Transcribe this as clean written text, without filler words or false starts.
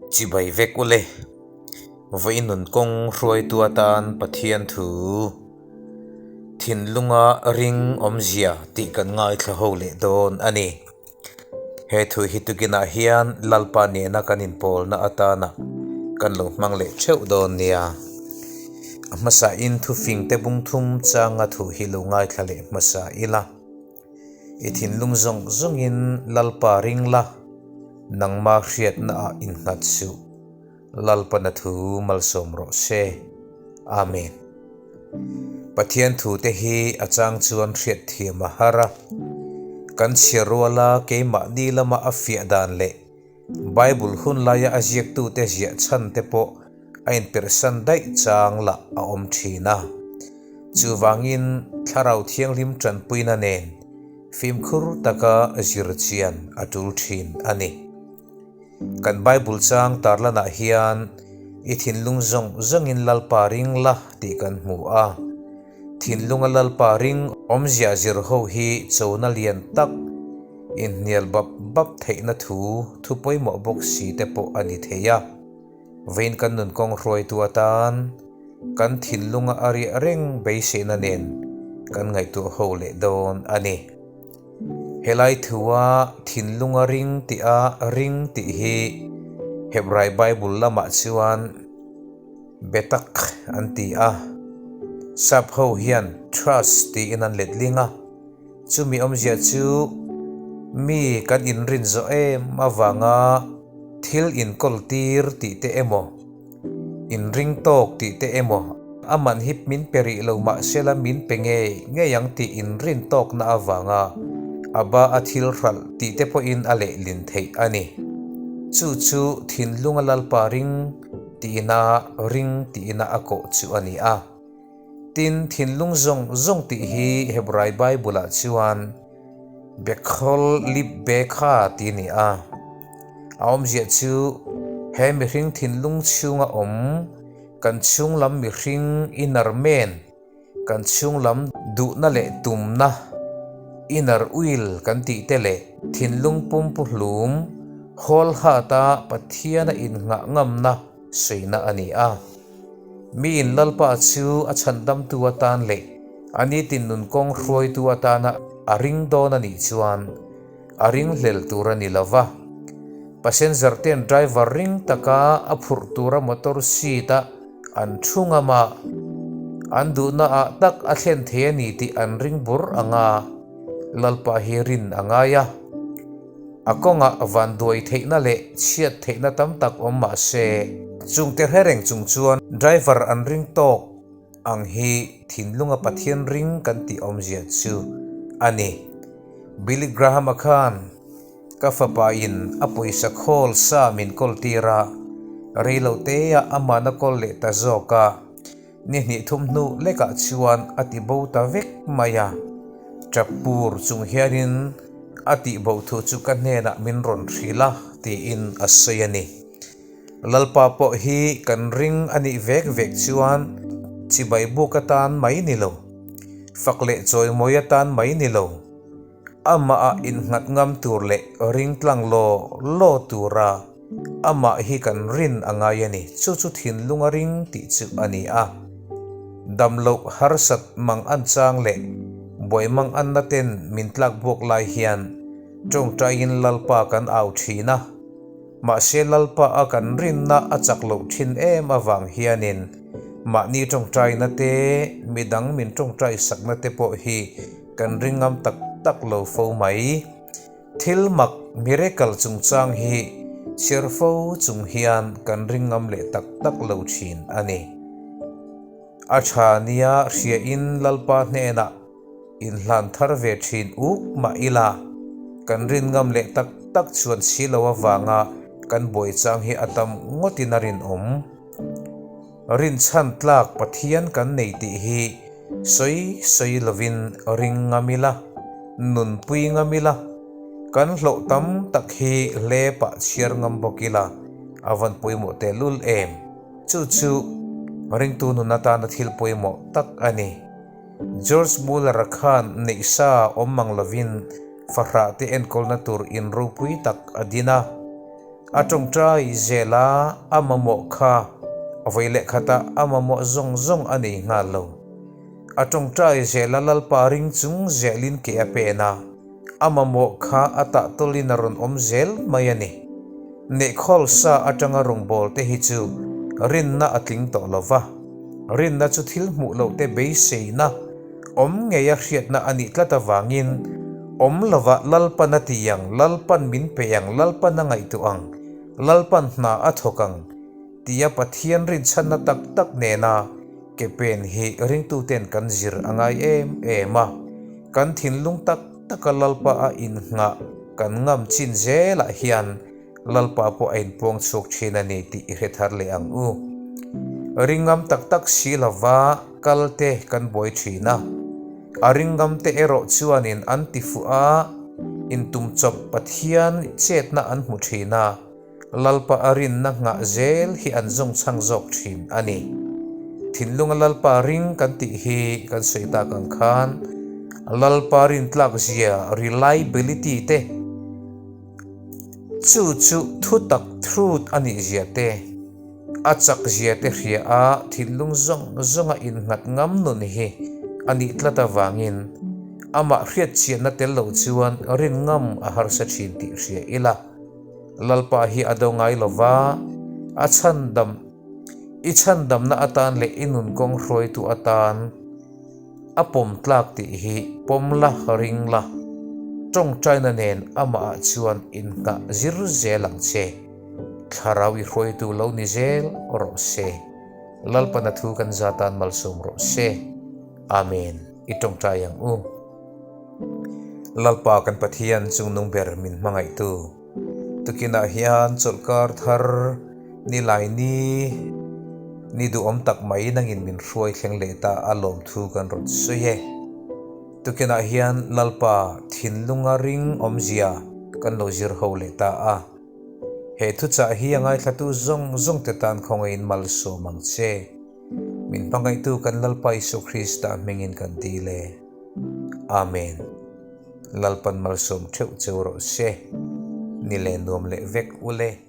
Chibai vek ule. Vawiin nun kawng hruaitu atan Pathian thu thinlunga ring awmzia tih kan ngaithla ho leh dawn a ni. He thu hi tukinah hian Lalpa nena kan inpawlna atana kan lo hmang leh theuh dawn nia. A hmasain thufingte bungthum changa thu hi lo ngaithla leh hmasa ila. I thinlung zawng zawngin Lalpa ring la, nangma hriatnaah innghat suh. Lalpana thu malsawm rawh se. Amen. Pathian thute hi a chang chuan hriatthiam a har a. Kan chhiar ruala keimahni lama a fiah dan leh Bible hun laia a ziaktute ziah chhan te pawh a inperhsan daih chang lah a awm thin a. Chuvangin Thlarau Thianghlim tanpuina nen fimkhur taka zir chian a tul thin a ni. Kan Bible chang tarlanah hian i thinlung zawng zawngin Lalpa ring la tih kan hmu a. Thinlunga Lalpa ring awmzia zir ho hi chona lian tak, inhnial bap bap theihna thu thu pawimawh bawk si te pawh a ni thei a. Vawiin kan nun kawng hruaitu atan kan thinlunga a riah reng beiseina nen kan ngaihtuah ho leh dawn a ni. Helai thua thinlunga ring tih a ring tih hi Hebrai Bible lamah chuan Betak an ti a, sap ho hian trust tiin an letling a, chumi awmzia chu mi kan inrin zawh em avanga thil inkawl tir tih te emaw, inring tawk tih te emaw a man hi min pe rih lo mahsela min pe ngei ngei ang tih inrin tawkna avanga a ba a thil hralh tih te pawhin a lehlin theih a ni. Chu chu thinlunga Lalpa ring Tihna ring tihna a kawh chu a ni a. Tin, thinlung zawng zawng tih hi Hebrai Bible-ah chuan Bekhol lib bekha tih a ni a. A awmzia chu he mihring thinlung chhunga awm kan chhunglam mihring inner man, Kan chhunglam duhna leh tumna, inner will, kan tih te leh thinlung pumpu hlum, whole heart, a Pathiana innghah ngamna suihna a ni a. Miin Lalpa chu a chhandamtu atan leh a nitin nun kawng hruaitu atana a ring dawn a nih chuan a ringhlel tur a ni lo va. Passenger ten driver ring taka a phurh tura motor seat a an thu ngam a, an duhna ah tak a thlen thei a ni tih an ring bur ang a, Lalpa hi rin a ngai a. A kawngah van duai theihna leh chhiat theihna tam tak awm mah se, chungte hre reng chung chuan driver an ring tawk ang hi thinlunga Pathian ring kan tih awmzia chu a ni. Billy Graham-a khan Ka fapa in a pawisa khawl sa min kawl tir a, rei lo te ah aman a kawl leh ta zawk a, ni hnih thum hnu lek ah chuan a ti bo ta vek mai a, tap pur chung hianin a tih bo thu chu ka hnenah min rawn hrilh a tiin a sawi a ni. Lalpa pawh hi kan ring a nih vek vek chuan chibai buk atan mai ni lo, fak leh chawimawi atan mai ni lo, Amah ah innghat ngam tur leh ring tlang law law tura amah hi kan rin a ngai a ni. Chu chu thinlung a ring tih chu a ni a. Dam loh harsat mang an chang leh buai mang anna ten min tlak buak lai hian tawngtaiin Lalpa kan au thin a. Mahse Lalpa a kan rinna a chak loh thin em avang hianin mahni tawngtaina te, midang min tawngtai sakna te pawh hi Kan ring ngam tak tak lo fo mai. Thil mak miracle chungchang hi chhiar fo chung hian kan ring ngam leh tak tak lo thin a ni. A tha nia hriain Lalpa hnenah inhlan thar ve thin uk mah ila, kan rin ngam leh tak tak chuan si lo avanga kan buai chang hi a tam ngawtin a rinawm. Rinchhan tlak Pathian kan nei tih hi sawi sawi lovin ring ngam ila, nunpui ngam ila, kan hlauh tam tak hi hlepah chhiar ngam bawk ila a van pawimawh tehlul em? Chu chu ringtu nun atana thil pawimawh tak a ni. George Muller-a khan neihsa awm mang lovin fahrah te enkawlna tur in ropui tak a din a. A tawngtai zel a, a mamawh kha vawi leh khatah a mamawh zawng zawng a nei nghal lo. A tawngtai zel a Lalpa ring chung zelin ke a pen a, a mamawh kha a tah tawlin a rawn awm zel mai a ni. Neihkhawl sa atanga rawngbâwl te hi chu rinna a tling tawh lo va, rinna chu thil hmuh loh te beiseina awm ngeia hriatna a nih tlat avangin awm lova Lalpan a ti ang, Lalpan min pe ang, Lalpan a ngaihtuah ang, Lalpan hna a thawk ang tia Pathian rinchhanna tak tak nena ke pen hi ringtuten kan zir a ngai em em a, kan thinlung tak taka Lalpa a innghah kan ngam chin zelah hian Lalpa pawh a inpuang chhuak thin a ni tih i hre thar leh ang u. Ringngam tak tak si lova kal te kan buai thin a, a ringngam te erawh chuanin an ti fuh a, intum chawp Pathian chetna an hmu thin a, Lalpa a rinna nghah zel hi an zawng chhang zawk thin a ni. Thinlunga Lalpa ring kan tih hi kan sawi tak ang khan Lalpa rintlak zia, reliability, te chu chu thutak, truth, a nih zia te, a chak zia te hria a thinlung zawng zawnga innghat ngam nun hi a nih tlat avangin amah hriatchianna tel lo chuan rin ngam a harsa thin tih hria ila. Lalpa hi a do ngai lo va, a chhandam, i chhandamna atan leh i nun kawng hruaitu atan a pawm tlak tih hi pawm la, ring la, tawngtaina nen amahah chuan innghah zir zel ang che. Thlarau i hruaitu lo ni zel rawh se. Lalpana thu kan za tan malsawm rawh se. Amen. I tawngtai ang u. Lalpa kan Pathian chungnung ber min hmangaihtu. Tukinah hian chawlhkar thar nilai ni ni duhawm tak mai nangin min hruai thleng leh ta a lawmthu kan rawn sawi e. Tukinah hian Lalpa thinlunga ring awmzia kan lo zir ho leh ta a. He thuchah hi a ngaithlatu zawng zawng te tan khawngaihin malsawm ang che. Min hmangaihtu kan Lalpa Isua Krista hmingin kan dil e. Amen. Lalpan malsawm theuh cheu rawh se. Ni leh nuam leh vek ule.